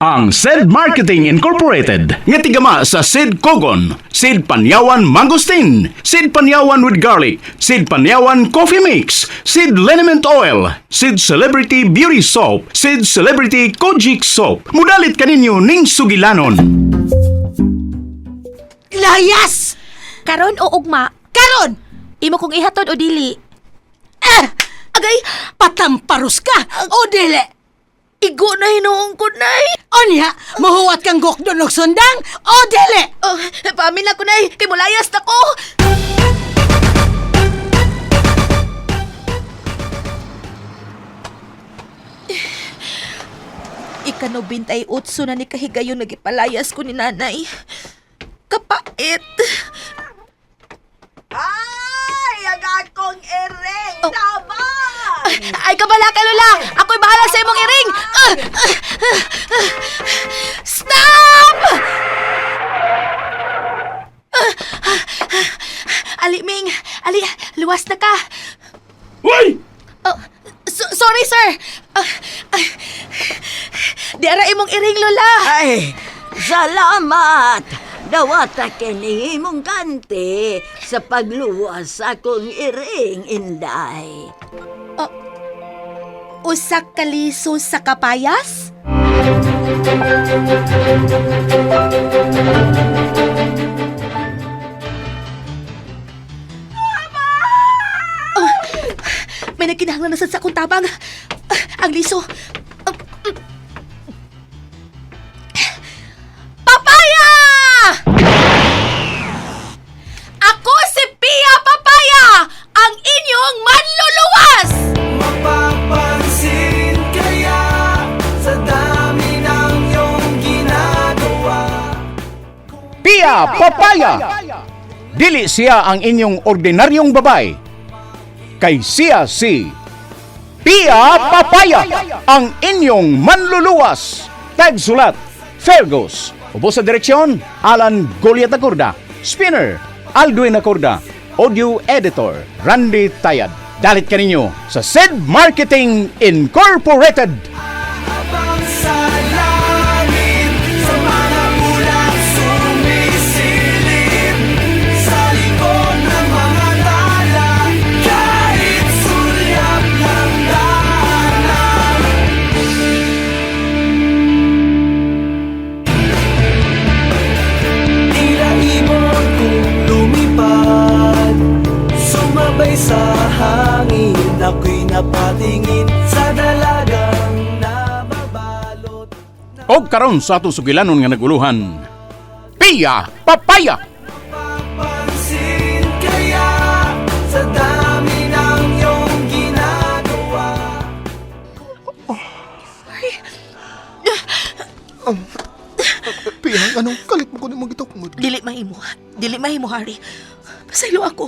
Ang Said Marketing Incorporated nga tigama sa Sid Kogon, Sid Panyawan Mangosteen, Sid Panyawan with Garlic, Sid Panyawan Coffee Mix, Sid Liniment Oil, Sid Celebrity Beauty Soap, Sid Celebrity Kojic Soap. Mudalit kaninyo ning sugilanon. Layas! Karon o ugma, Karon! imo kong ihatod o dili. Ah! Agay, Patamparus ka! O dili! Igo na hinuong ko, Nay. Onya, mahuwat kang gokdon og sundang! O dili! Oh, paamin na ko, Nay. Kay mulayas na ko. Ika-98 na ni kahigayon nagipalayas ko ni nanay. Kapait. Ay, ang akong iring Oh. tabang! Ay, kabala ka, Lola! Ako'y bahala sa imong iring! Ah! Ah! Ah! Stop! Ah! Ah! Ah! Ali, Ming! Ali, luwas na ka! Uy! Oh, sorry, sir! Ah, ah, di ara imong iring, Lola! Ay, salamat! Dawata kini imong kanti sa pagluwas sa akong iring, Inday. Usa ka liso sa kapayas? Oh, may nagkinahanglan na sad sa akong tabang. Ah, ang liso. Ah, Papaya! Ako si Pia Papaya, ang inyong manluluwas! Mapapansin kaya sa dami ng iyong ginagawa. Pia Papaya! Dili siya ang inyong ordinaryong babay. Kay siya si Pia Papaya, ang inyong manluluwas. Tagsulat, Fergus. Ubo sa direksyon, Alan Goliat Acorda. Spinner, Aldwin Acorda. Audio Editor, Randy Tayad. Dalit kaninyo sa Sid Marketing Incorporated. Habang sa langit, sa mga ulap sumisilip, sa likod ng mga tala, kahit sulyap ng daanan. Tila ibon kong lumipad, sumabay sa hangin, ako'y napatingin sa dalagang nababalot. Og karon sa atong sugilanon nga naguluhan, Pia Papaya! Papansin kaya sa dami ng iyong ginagawa. Pia, anong kalit mo ko ni mong gitukmod? Dili mahimo. Dili mahimo, Harry. Pasaylo ako.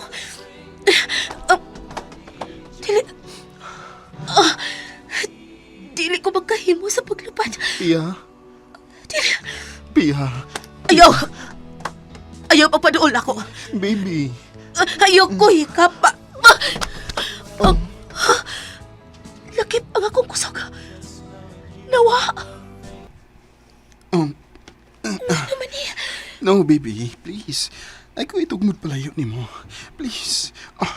Ah, dili... Ah, dili ko magkahimo sa paglupad. Pia, Dili... Pia, Ayaw! Ayaw, papaduol ako. Baby. Ah, ayaw ko, hikapa. Ah, ah, ah, lakip ang akong kusog. Nawa. Ano naman eh? No, baby, please. Ay ko itugmod palayo nimo. Please. Ah,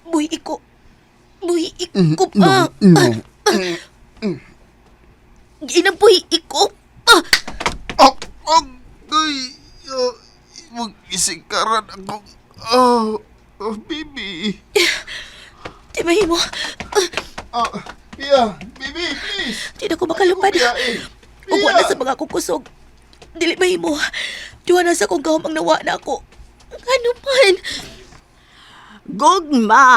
Buhi iko. Buhi iko. No, Ah, no. Ginabuhi iko. Ah, Oh, oh, ay, oh, mag-isikaran ako. Oh, oh, baby. Di mahimo. Ah, Ah, Pia, baby, please. di na ko makalupad. Pia, eh. Ug wala sa mga akong kusog. Dili mahimo. Duha na sa akong gahom ang nawa na ako. Ano man? Gugma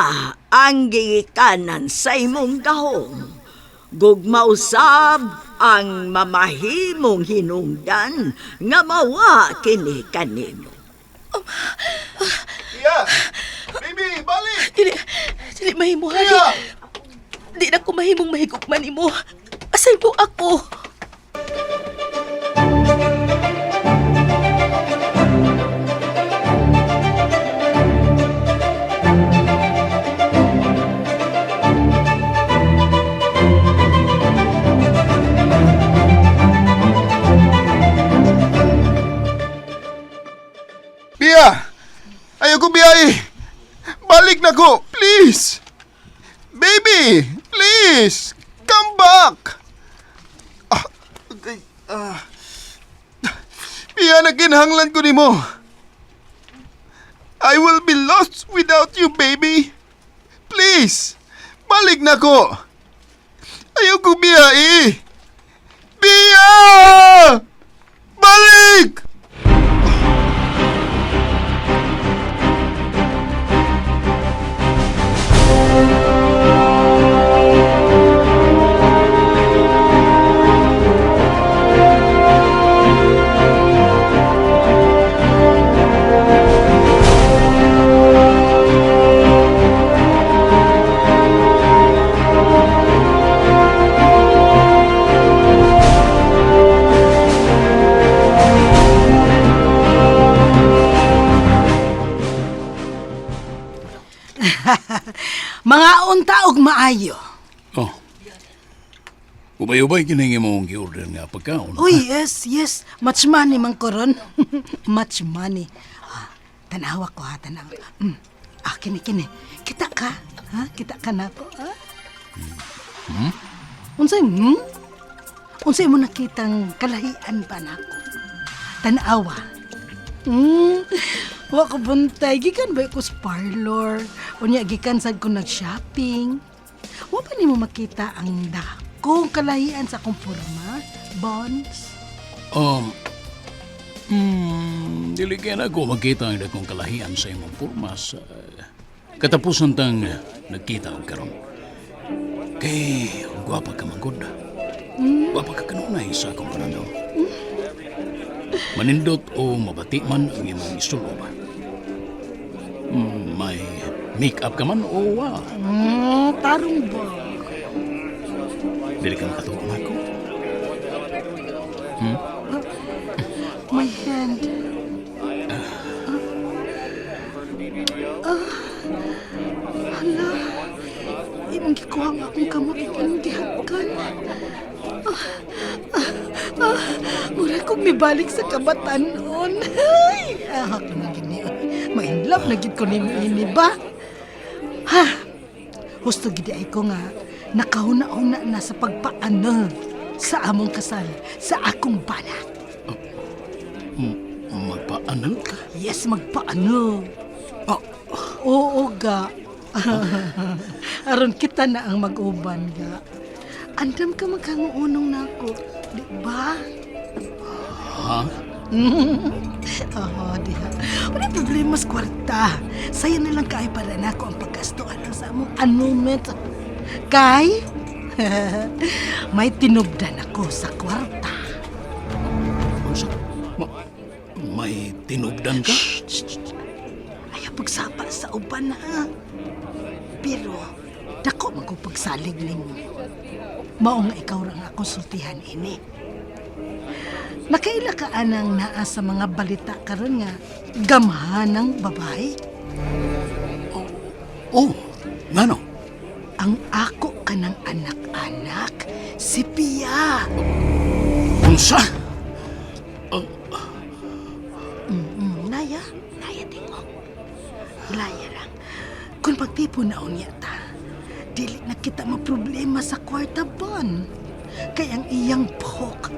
ang gigikanan sa imong gahom. Gugma usab ang mamahimong hinungdan nga mawa kini kanimo. Pia, baby, balik. Dili, dili mahimo, Pia! Hari. Di na ko mahimong mahigugman nimo. Asay mo ako. Please, come back. Ah, okay, ah. Pia na kinahanglan ko nimo. I will be lost without you, baby. Please, balik na ko. Ayaw ko biya eh. Bia! Balik! Mga unta og maayo. Oh. Ubay-ubay kiningi mo ang gi-order nga pagkaon. Uy, yes, yes. Much money man ko ron. Much money. Ah, tanawa ko ha, tanawa. Mm. Ah, kini, kini. Kita ka. Ha? Kita ka na ko. Ha? Hmm? Unsay, Unsay mo nakitang kalahian ba nako? Tanawa. Hmm. Wa ko buntay. Gikan ba ko sa parlor? Unya, gikan sad ko nag-shopping. Wa pa nimo makita ang dakong kalahian sa akong forma, Bonds? Dili kaya na ako makita ang dakong kalahian sa imong porma sa katapusan tang nagkita og karon. Kay gwapa ka man gud. Gwapa ka kanunay sa akong pananaw. Manindot o mabati man ang imong isulob. May make-up ka man o wa. Tarong ba? Dili ka makatuon ako. My hand. Ah. Hala. Imong gikuha ang akong kamot ug imong gihakan. Ah, ah, ah. Mura kong mibalik sa kabatanon. Ay, ah, ako na gini. Ma-inlove na gid ko nimo ini ba? Ha? Husto gid ay ko nga nakahuna-huna na sa pagpaano sa among kasal, sa akong bana. Magpaanal ka? Yes, magpaano. Oh, Oo, ga. Aron kita na ang mag-uban, ga. Andam ka magkanguunong na ako, di ba? Ha? Oo, diha. Wala problema sa kwarta. Sayo na lang kaay para nako ang paggasto alang sa among annulment. Kay, may tinubdan ako sa kwarta. Unsa? May tinubdan ka? Ayaw pagsapa sa uban ha. Pero, dako man ko pagsalig nimo. Mao nga ikaw ra ang akong sultihan ini. Nakaila ka anang naa sa mga balita karon nga gamhan ng babae. Oh, ngano? Ang ako ka ng anak-anak, si Pia. Unsa? Naya, naya tingog. Laya lang. Kung pagtipo na unya ta, dili na kita maproblema sa kwarta bon. Kay ang iyang buhok,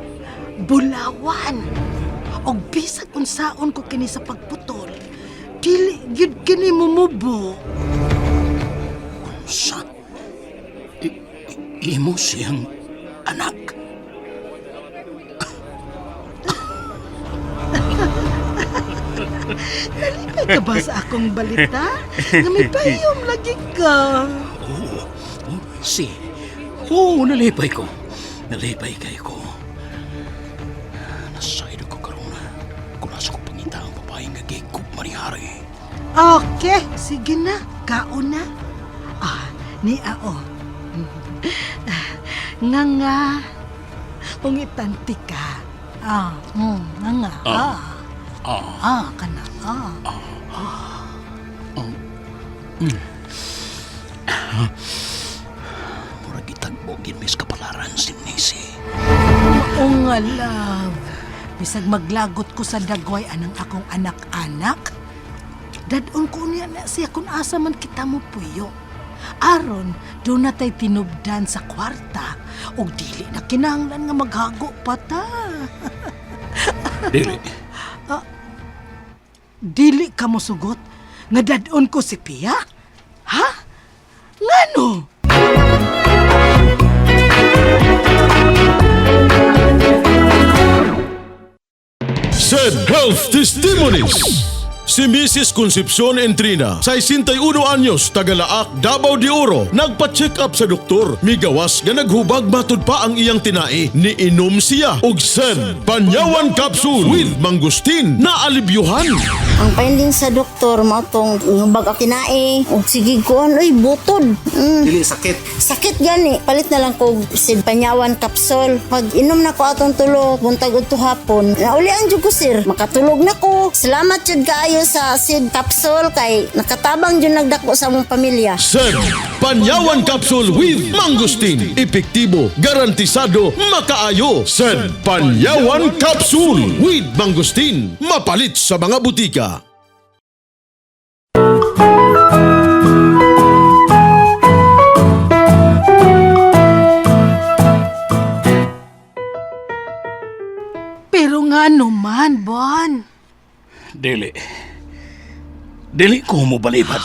bulawan. Og bisag unsaon ko kini sa pagputol, dili gyud kini mumubo. Unsa? Imo siyang anak. Nalipay ka ba sa akong balita? Nga may payom lagi ka. Oo. Oh, si. Oo, nalipay ko. Nalipay kay ko. Nasaydo ko karon. Kung nasa ko pangita ang babae nga gikup marihari. Okay, sige na. Kaon na. Ah, ni ao. Nga nga. Ungitanti ka. Ah, nga nga. Ah. Ah. Ah, kana. Ah. Murag gitagbo gid mis kapalaran si Nisi. Oo nga, love. Bisag maglagot ko sa dagway anang akong anak-anak. Dadon ko niya na siya kung asa man kita mo puyo. Aron, doon na tay tinubdan sa kwarta ug dili na kinahanglan nga maghago pa ta. Dili. Dili ka mosugot nga dadon ko si Pia? Ha? Ngano? Said Health Testimonies. Si Mrs. Concepcion Entrina, 61 anyos, tagalaak, Davao de Oro, nagpa-check up sa doktor. Migawas nga naghubag matud pa ang iyang tinai. Niinom siya og Sed Panyawan Capsule with Mangustin na alibyuhan. Ang finding sa doktor mao tong ngubag ang tinae og sige kuan oy butod. Dili sakit. Sakit gani. Palit na lang ko sid panyawan kapsol. Pag inom na ko atong tulo, buntag udto hapon. Naulian jud ko sir. Makatulog na ko. Salamat jud kaayo sa sid kapsol kay nakatabang jud nagdako sa among pamilya. Sed Panyawan Capsule with Mangustin. Epektibo, garantisado, makaayo. Sed Panyawan Capsule with Mangustin. Mapalit sa mga butika. Pero ngano man, Bon? Dili. Dili ko mo balibad.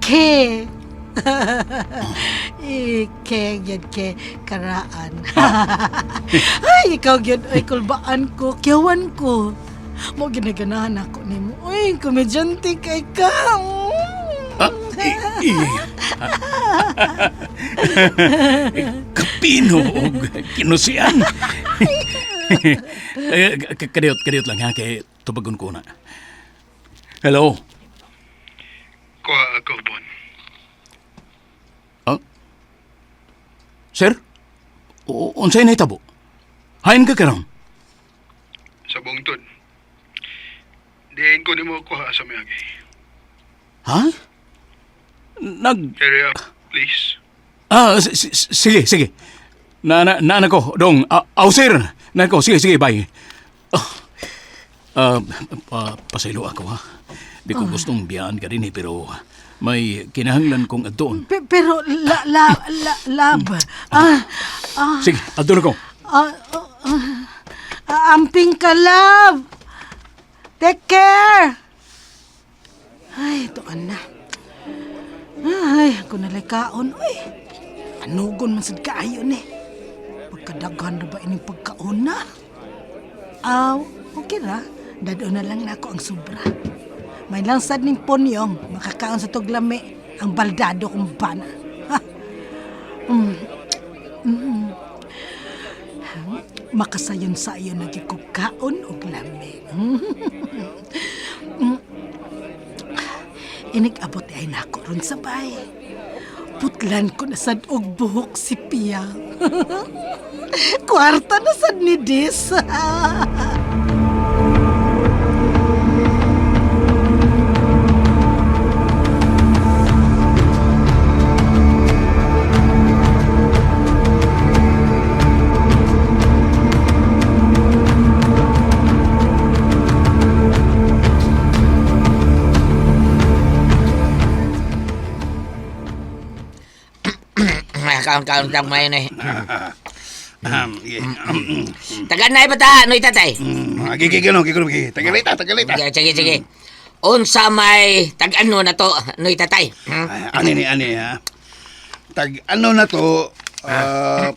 Ke. Ike, gyud ke, karaan. Ay, ikaw gyud, ay, kulbaan ko, kiyawan ko. Mo ginaganahan ako nimo. Uy, komedyante kay ka. Ah, Kapino og kinusian. Eh, Kadiyot, kadiyot lang ha, kay tubagon ko na. Hello? Kuha ako, Bon. Ah? Sir? Unsay nahitabo? Hain ka karon? Sa buong tod. Diin ko nimo kuha sa miyagi. Ha? Nag... Hurry up, please. Ah, sige, sige. Na ko, dong. Ah, aw, sir. Na ko, sige, sige, bye. Ah, ah, pasaylo ako, ha? Di ko gustong biyaan ka rin, eh, pero may kinahanglan kong adtoon. Pero, la, la, la, lab. Ah, ah, Sige, adto na ko. ah, ah, ah, amping ka, love. Take care. Ay, tuan na. Ay, ako nalay kaon. Uy, anugon man sad kaayo ni. Pagkadaghan na ba ining pagkaon na? Aw, okay ra. Dado na lang nako ang sobra. May langsad ning ponyong, makakaon sa tuglami ang baldado kong bana. Ha? Makasayon sa iyo na gyud ko kaon og lami. Inig abot ay nako ron sa bay. Putlan ko na sad og buhok si Pia. Kwarta na sad ni Dis. Kaon-kaon tang may na eh. Yeah. Tagan na bata, noy tatay. Gigi, gigi, gigi, gigi. Tagalita, tagalita. Sige, sige, sige. Unsa may tag-ano na to, noy tatay? Hmm? Ay, Ani ni, ani ha. Tag ano na to, ah,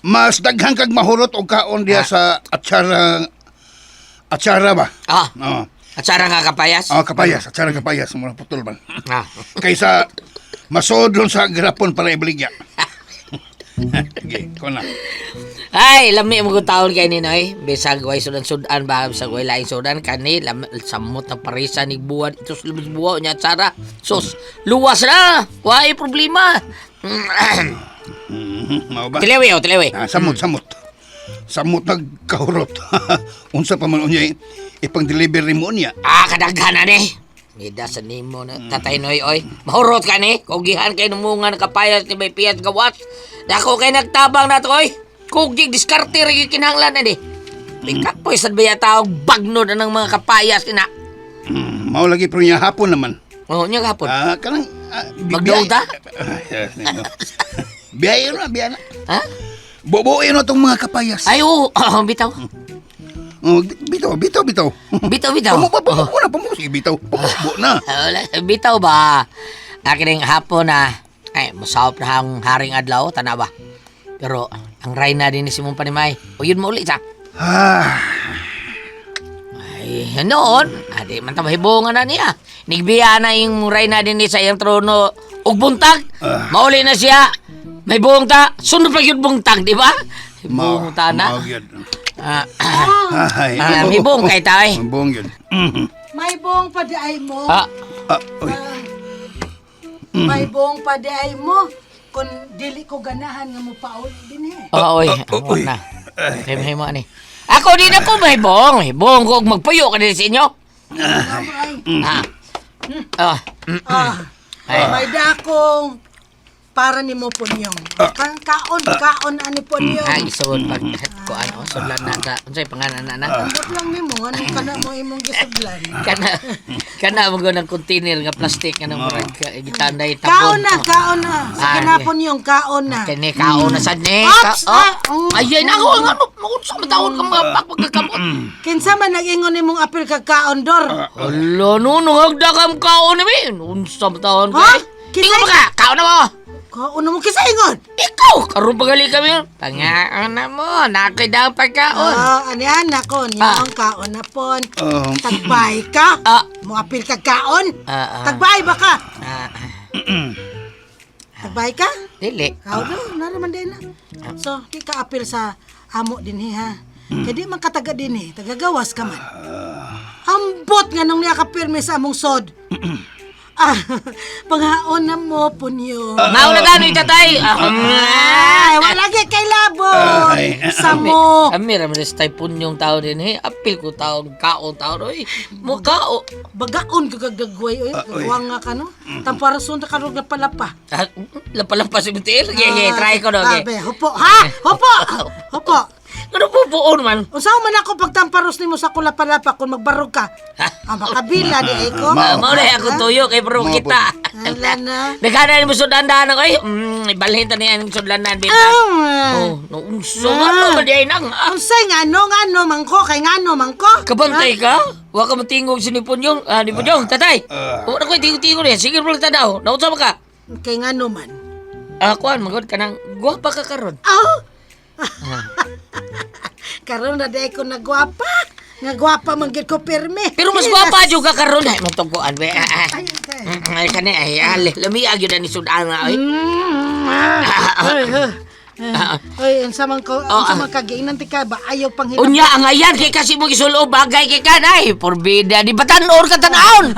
mas daghan kag mahurot og kaon diha sa atsara, atsara ba? Ah, Oo. at sara nga kapayas? Oh, kapayas, atsara kapayas, mura putol man. Ah. Kaysa masodron sa grapon para ibaligya. Sige, ko na. Ay, lami mo kung taon kay ni Noy. Bisag way sudan-sudan ba, bisag way laing sudan kani lam, samot na parisa ni buwan ito sa labas buwa niya tsara. Sos, luwas na. Way problema. Mao ba? Tilewi oh, tilewi. Ah, samot, samot. Samot nagkahurot. Unsa pa man unya eh, ipang-deliver mo unya. Ah, kadaghan na ni. Nida sa nimo na tatay Noy oy. Mahurot ka ni. Kugihan kay numungan kapayas ni may piyas gawas. Dako kay nagtabang na to oy. Kugig diskarte ra gyud kinahanglan na ni. Pikapoy sad ba tawag bagno na ng mga kapayas ina. Mao lagi pero niya hapon naman. Oh, nya gapon. Ah, kanang Magdaog ta? Biyahe na, biyahe na. Ha? Bubuin na tong mga kapayas. Ay, oo, bitaw. Oh, bitaw, bitaw, bitaw. Bitaw, bitaw. Pamu, na, pamu, sige, bitaw. Pamubo na. Wala, bitaw ba? Akin ang hapon na, ay, musawap na ang haring adlaw, tanawa. Pero, ang rayna din ni Simon Panimay. O yun mo ulit, sa. Ah, Ay, noon, adi man ta mahibongan na niya. Nigbiya na yung rayna din ni sa iyang trono ug buntag. Mauli na siya. May buong ta, sunod pa yun buntag, di ba? Buong ta na. Mao gyud. Ah, Ay, ah, may buong kay ta eh. May buong yun. Mhm. May buong pa di ay mo. Ah, Ah, oy. May buong pa di ay mo. Kung dili ko ganahan nga mo pauli din eh. Oo, oy, oh, amo na. Kay mahimo ani. Ako din ako mahibong. Hibong ko og magpuyo ka din sa inyo. Ay, Ah. Ah. ah, Ay. may dakong para ni mo punyong. Kang kaon, kaon ani punyong. Ay, isuod pag ko ano, sudlan na sa unsay pangalan na na. Ambot lang nimo ano kana mo imong gisudlan. Kana kana mo ng container nga plastic nga nang murag gitanday Kaon tabon. na, kaon na. Sige Ah, na punyong, kaon na. Kani kaon na sad ni. Ops! Oh. Ah, mm. Ay, nako ang ano, unsa man taon ka mga pagkakamot. Kinsa man nag-ingon nimong apil kag kaon dor? Hala no, nangagda kam kaon ni mi. Unsa man taon Ha? ka? Ingon ba ka? Kaon na mo. Kaon na mo kinsa ingon? Ikaw, karon pagali kami. Pangaan na mo, nakoy daw pagkaon. Ah, ani anak ko, Ah. niyong kaon na pon. Um, Tagbay ka. Ah. Mo apil kag kaon. Ah, ah. Tagbay ba ka? Ah, ah, Tagbay ka? dili. Kaon na, naraman din na. So, di ka apil sa amo din eh, ha. Kaya di man kataga din eh, tagagawas ka man. Ambot nga nung niya kapirme sa among sod. Ah, panghaon na mo, punyo. Mao na gano'y tatay. Ah, Ay, wala gyud kay labon. Ay. Sa mo. Amira man sa typhoon yung tao din eh. Apil ko taong kaon tao oy. Mo kao. Bagaon ka gagagway, oy. Gagawang nga ka, no? Tamparason ta karog na palapa. Ah, Lampa-lampa si Mutiel. Okay, okay, try ko no. Okay. Abe, hupo, ha? Hupo! Hupo. Ano po buon man? Unsa man ako pagtamparos nimo sa kulapalapa kung magbarog ka? Ah, makabila di ay ko. Ah, mao na ako tuyo kay bro Mao kita. Ala na. Nagana ni mo sudan-daan ako eh. Ibalhin ta niya ang sudlanan bita. Ah. Oh, no unso nga no ba di ay nang. Ah, Unsay ngano ngano mangko kay ngano mangko? kabantay ka? Wa ka matingog si Nipon yung, ah, Nipon yung, tatay. Wa na ko tingog-tingog niya. Sige, bro, tanaw. Naunsa ba ka? Kay ngano man. Ah, kuan, magod ka nang gwapa ka karon. Aw. Karon na di ko nagwapa. Nga gwapa man gyud ko pirmi. Pero mas gwapa jud ka karon. Ay, matungkuan be. Ah, ah. Ay, ay. Ay, kani ay ali. Lamiag yun ni sudan nga oy. Ay, ay. Ay, unsa man ko, Oh, unsa ah. man kagiinan ti ka ba ayaw panghilab. Unya ang ayan kay kasi mo gisulo bagay kay kanay. Porbida di batan-or ka tan-aon.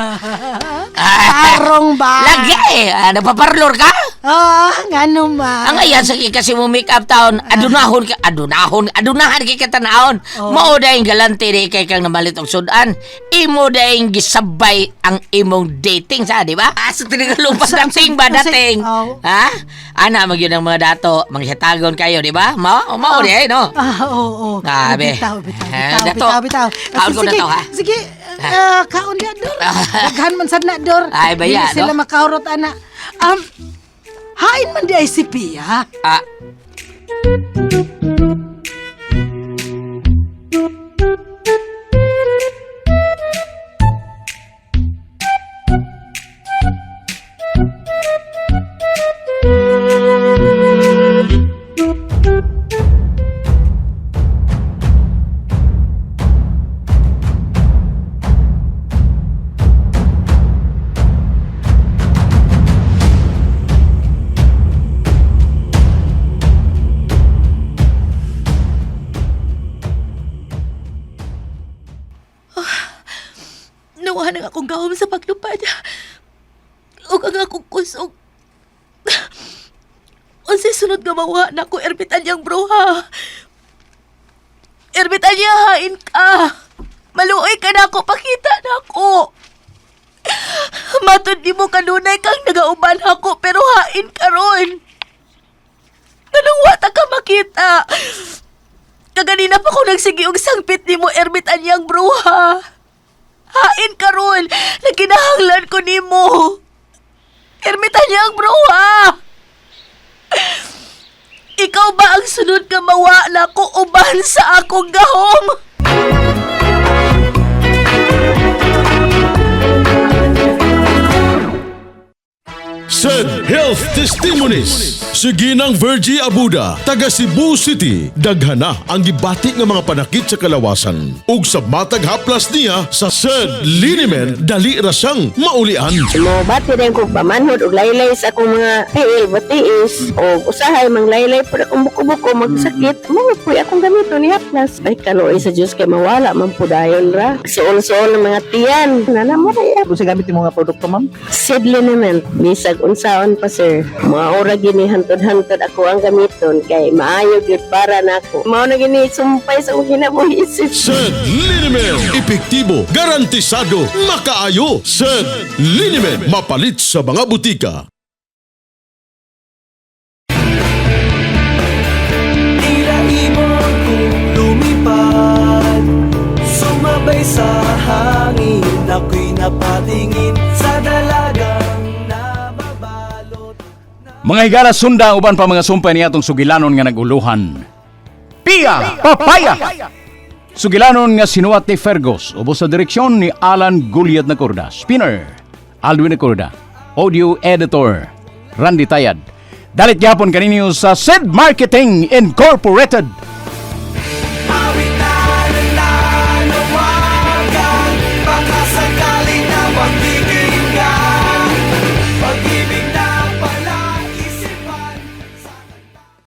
Tarong ba? Lagi, ah, nagpaparlor ka? Ah, ngano man. Ang ayan sa kay kasi mo make up taon, adunahon ka, adunahon, adunahan kay ka tan-aon. Oh. Mao dayeng galante di kay kang namalit og sudan. Imo dayeng gisabay ang imong dating sa, di ba? Ah, sa tinigalupas dating ba dating? Oh. Ha? Ana magyud ang mga dato, manghitagon kayo, di ba? Mao, mao di ay, no? Ah, oo, oo. Ah, be. Bitaw, bitaw, Ah, bitaw, dato. bitaw, bitaw. Kaon ko na sige, to, ha? Sige, kaon na, Dor. Daghan man sad na, Dor. Ay, baya, Dili sila no? makahurot, ana. Hain man di ay si Pia. Ah, Nawa na akong gahom sa paglupad. Ug ang akong kusog. Unsay sunod nga mawa na ako ermitanyang bruha. Ermitanya, hain ka. Maluoy ka na ako, pakita na ako. Matod nimo kanunay kang nagauban ako pero hain karon. Ganong wata ka makita. Kaganina pa ko nagsige og sangpit nimo ermitanyang bruha. Hain karon, nagkinahanglan ko nimo. Ermitanyang bro ha. Ikaw ba ang sunod nga mawa nako uban sa akong gahom? Said Health Testimonies. Si Ginang Virgie Abuda, taga Cebu City, daghana ang gibati nga mga panakit sa kalawasan. Ug sa matag haplas niya sa Said Liniment, dali ra siyang maulian. Mobati din ko pamanhod og laylay sa akong mga tiil batiis o usahay manglaylay pud akong buko-buko magsakit mo puy akong gamito ni haplas ay kaluoy sa Dios kay mawala man pud dayon ra suol-suol ng mga tiyan nana mo ra. Kung sa gamit yung mga produkto, ma'am? Sid liniment bisag unsaon pa sir, mga ora gini hantod-hantod ako ang gamiton kay maayo gyud para nako, mao na gini sumpay sa akong kinabuhi sir. Said Liniment, epektibo, garantisado, makaayo. Said Liniment, mapalit sa mga butika. Tila ibon kong lumipad, sumabay sa hangin. Ako'y napatingin sa dalagang nababalot. Mga higala, sunda ang uban pa mga sumpay niya atong sugilanon nga naguluhan. Pia Papaya! Sugilanon nga sinuwat ni Fergus, ubos sa direksyon ni Alan Guliat Nacorda. Spinner, Alwin Nacorda. Audio Editor, Randy Tayad. Dalit gyapon kaninyo sa Sid Marketing Incorporated.